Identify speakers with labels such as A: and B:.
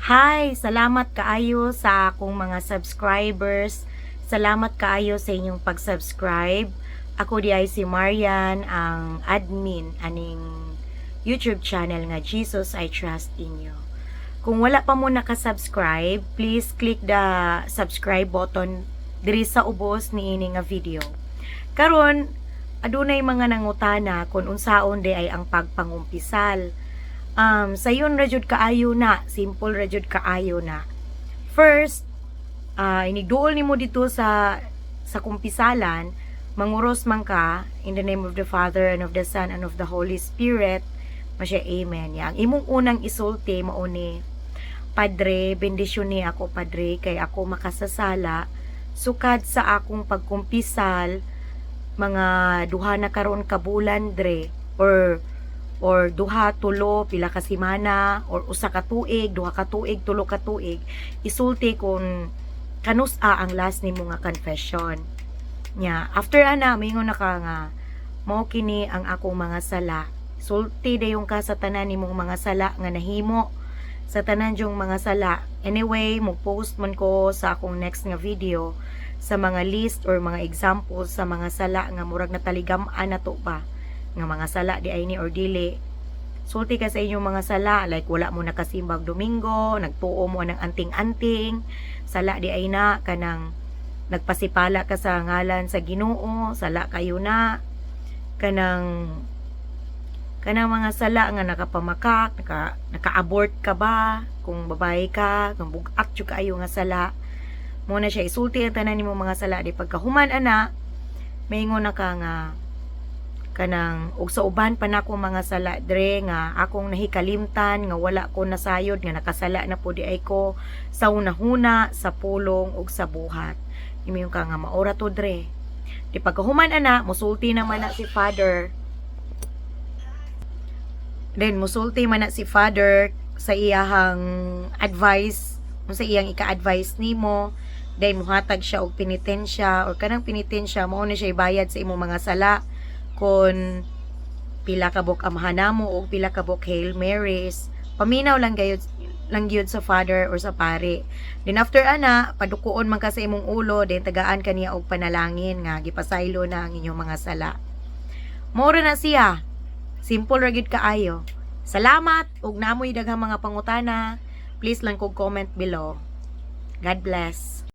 A: Hi, salamat kaayo sa akong mga subscribers. Salamat kaayo sa inyong pag-subscribe. Ako diay si Marian, ang admin aning YouTube channel nga Jesus I Trust in You. Kung wala pa mo naka-subscribe, please click the subscribe button diri sa ubos niini nga video. Karon, adunay mga nangutana kung unsaon diay ang pagpangumpisal. Sayon ra jud kaayo na, simple ra jud kaayo na. First, inigduol nimo dito sa kumpisalan, manguros man ka in the name of the Father and of the Son and of the Holy Spirit. Masya amen. Ya, ang imong unang isulti mao ni, "Padre, bendisyon ni ako, Padre, kay ako makasasala sukad sa akong pagkumpisal mga 2 na karon ka bulan dre or 2, 3, pila ka semana or 1 ka tuig, 2 ka tuig, 3 ka tuig." Isulti kung kanus-a ang last nimo nga confession. Nya, after ana, moingon na ka nga, "Mao kini ang akong mga sala." Sulti dayon ka sa tanan nimong mga sala nga nahimo, sa tanan yung mga sala. Anyway, mo post man ko sa akong next nga video sa mga list or mga examples sa mga sala nga murag nataligam-an na to ba nga mga sala diay ni or dili. Sulti ka sa inyong mga sala, like wala mo nakasimbag Domingo, nagtuo mo ng anting-anting, sala diay na. Kanang nagpasipala ka sa ngalan sa Ginoo, sala kayo na. Kanang mga sala nga nakapamakak, naka-abort ka ba, kung babae ka, kung bug-at jud kaayo nga sala. Mao na siya, isulti ang tanan nimo mga sala. Di pagkahuman ana, maingon na ka nga kanang ug sa uban pa nako mga sala dre nga akong nahikalimtan nga wala ko nasayod nga nakasala na po diay ko sa hunahuna, sa pulong ug sa buhat. Ingon ka nga maora to dre. Di pagkahuman ana, musulti naman na si Father. Then musulti man na si Father sa iyahang advice, sa iyang ika-advise nimo. Then muhatag siya og penitensya or kanang penitensya mao na siya ibayad sa imong mga sala, kung pila ka buok Amahan Namo o pila ka buok Hail Marys. Paminaw lang gyud sa father or sa pare. Then after ana, padukuon man ka sa imong ulo, then tagaan ka niya og panalangin nga gipasaylo na ang inyong mga sala. Mao ra na siya. Simple ra gyud kaayo. Salamat ug naa moy daghang mga pangutana, please lang kog comment below. God bless.